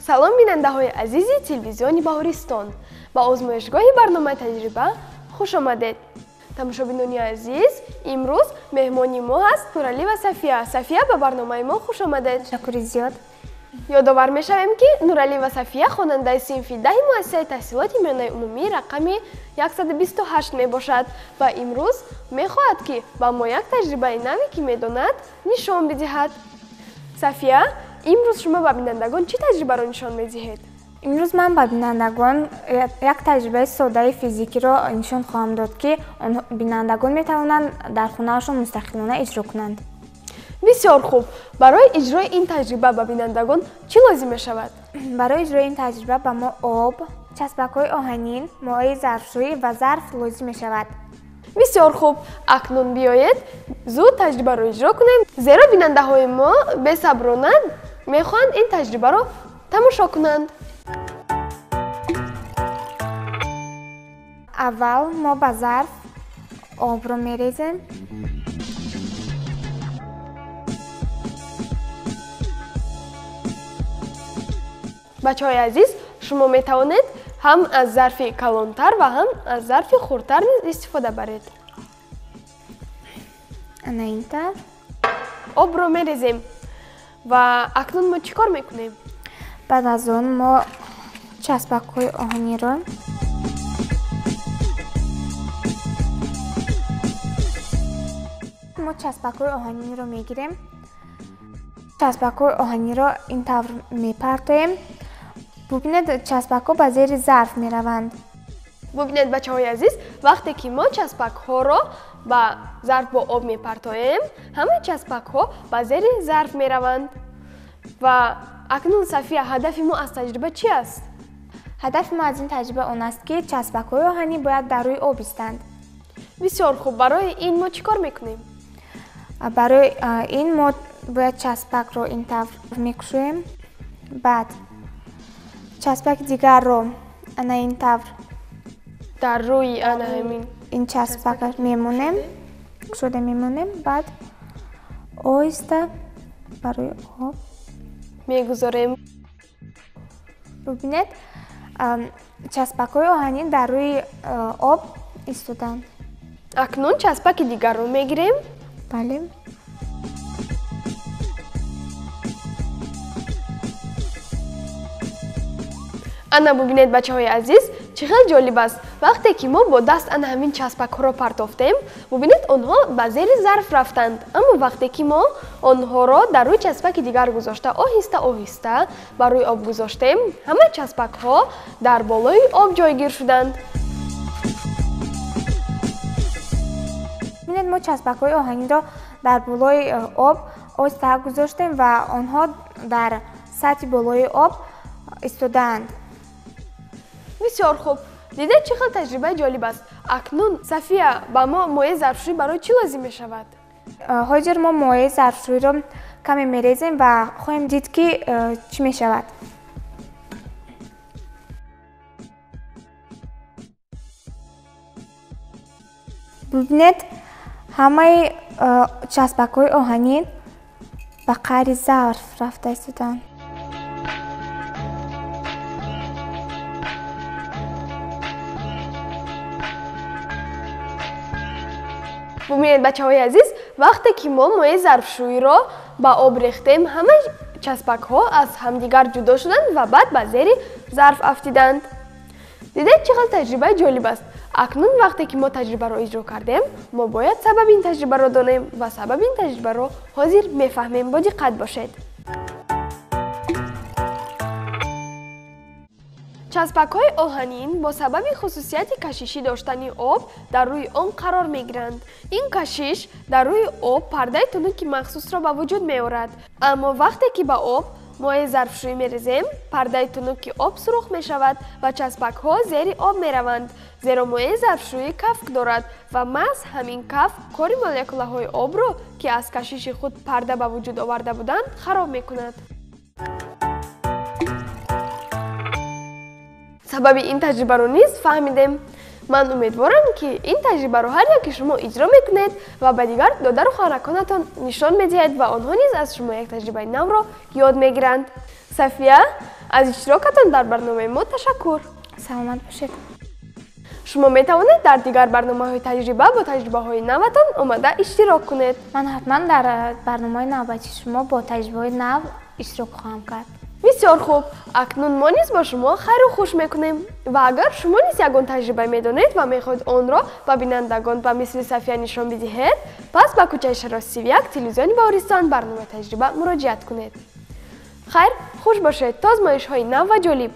Салом бинандаҳои азизи телевизиони Баҳористон. Ба озмоишгоҳи барномаи таҷриба хуш омадед. Тамошобинони азиз, имрӯз меҳмони мо ҳаст Нуралӣ ва Сафия. Сафия, ба барномаи мо хуш омадед. Ташаккури зиёд. Ёдовар мешавем, ки Нуралӣ ва Сафия хонандаи синфи 10 муассисаи таҳсилоти миёнаи умумӣ рақами 128 мебошад ва имрӯз мехоҳад, ки ба мо як таҷрибаи наве, ки медонад, нишон бидиҳад. Сафия, имрӯз шумо ба бинандагон чӣ таҷрибаро нишон медиҳед? Имрӯз ман ба бинандагон як таҷрибаи содаи физикиро нишон хоҳам дод, ки бинандагон метавонанд дар хонаашон мустақилона иҷро кунанд. Бисёр хуб. Барои иҷрои ин таҷриба ба бинандагон чӣ лозим мешавад? Барои иҷрои ин таҷриба ба мо об, часпакҳои оҳанин, моеи зарфшӯӣ ва зарф лозим мешавад. Бисёр хуб. Акнун биёед зуд таҷрибаро иҷро кунем, зеро бинандаҳои мо бесаброна мехоҳанд ин таҷрибаро тамошо кунанд. Аввал мо ба зарф обро мерезем. Бачаҳои азиз, шумо метавонед ҳам аз зарфи калонтар ва ҳам аз зарфи хурдтар низ истифода баред. Ана ин тавр. Обро мерезем. Ва акнун мо чӣ кор мекунем? Баъд аз он мо часпакҳои оҳаниро мегирем. Часпакҳои оҳаниро ин тавр мепартоем. Бубинед, часпакҳо ба зери зарф мераванд. Бубинед, бачаҳои азиз, вақте ки мо часпакҳоро ба зарф бо об мепартоем, ҳамаи часпакҳо ба зери зарф мераванд. Ва акнун, Сафия, ҳадафи мо аз таҷриба чӣ аст? Ҳадафи мо аз ин таҷриба он аст, ки часпакҳои оҳанӣ бояд дар рӯи об истанд. Бисёр хуб. Барои ин мо чӣ кор мекунем? Барои ин мо бояд часпакро ин тавр мекушоем. Баъд часпаки дигарро ана ин тавр дар рӯи ана ҳамин ин часпак мемонем, кушода мемонем. Баъд оҳиста бар рӯи об мегузорем. Бубинед, часпакҳои оҳанӣ дар рӯи об истоданд. Акнун часпаки дигарро мегирем. Бале. Ана бубинед, бачаҳои азиз, чӣ хел ҷолиб аст. Вақте ки мо бо даст ана ҳамин часпакҳоро партофтем, бубинед, онҳо ба зери зарф рафтанд. Аммо вақте ки мо онҳоро дар рӯи часпаки дигар гузошта, оҳиста оҳиста бар рӯи об гузоштем, ҳама часпакҳо дар болои об ҷойгир шуданд. Бубинед, мо часпакҳои оҳаниро дар болои об оҳиста гузоштем ва онҳо дар сатҳи болои об истодаанд. Бисёр хуб. Дидед, чӣ хел таҷрибаи ҷолиб аст. Акнун, Сафия, ба мо моеи зарфшӯӣ барои чӣ лозим мешавад? Ҳозир мо моеи зарфшӯиро каме мерезем ва хоҳем дид, ки чӣ мешавад. Бубинед, ҳамаи часпакҳои оҳанӣ ба қаъри зарф рафта истоданд. Бубинед, бачаҳои азиз, вақте ки мо моеи зарфшӯиро ба об рехтем, ҳамаи часпакҳо аз ҳамдигар ҷудо шуданд ва баъд ба зери зарф афтиданд. Дидед, чӣ хел таҷрибаи ҷолиб аст. Акнун вақте ки мо таҷрибаро иҷро кардем, мо бояд сабаби ин таҷрибаро донем ва сабаби ин таҷрибаро ҳозир мефаҳмем. Бо диққат бошед. Часпакҳои оҳанин бо сабаби хусусияти кашишӣ доштани об дар рӯи он қарор мегиранд. Ин кашиш дар рӯи об пардаи тунуки махсусро ба вуҷуд меорад. Аммо вақте ки ба об моеи зарфшӯӣ мерезем, пардаи тунуки об сурох мешавад ва часпакҳо зери об мераванд, зеро моеи зарфшӯӣ кафк дорад ва маҳз ҳамин кафк кори молекулаҳои обро, ки аз кашиши худ парда ба вуҷуд оварда буданд, хароб мекунад. Сабаби ин таҷрибаро низ фаҳмидем. Ман умедворам, ки ин таҷрибаро ҳар яке шумо иҷро мекунед ва ба дигар додару хоҳараконатон нишон медиҳед ва онҳо низ аз шумо як таҷрибаи навро ёд мегиранд. Сафия, аз иштирокатон дар барномаи мо ташаккур. Саломат бошед. Шумо метавонед дар дигар барномаҳои таҷриба бо таҷрибаҳои наватон омада иштирок кунед. Ман ҳатман дар барномаи навбатии шумо бо таҷрибаҳои нав иштирок хоҳам кард. Бисёр хуб. Акнун мо низ бо шумо хайру хуш мекунем. Ва агар шумо низ ягон таҷриба медонед ва мехоҳед онро ба бинандагон ба мисли Сафия нишон бидиҳед, пас ба кӯчаи Шароз 31, телевизиони Баҳористон, барномаи таҷриба муроҷиат кунед. Хайр, хуш бошед то озмоишҳои нав ва ҷолиб.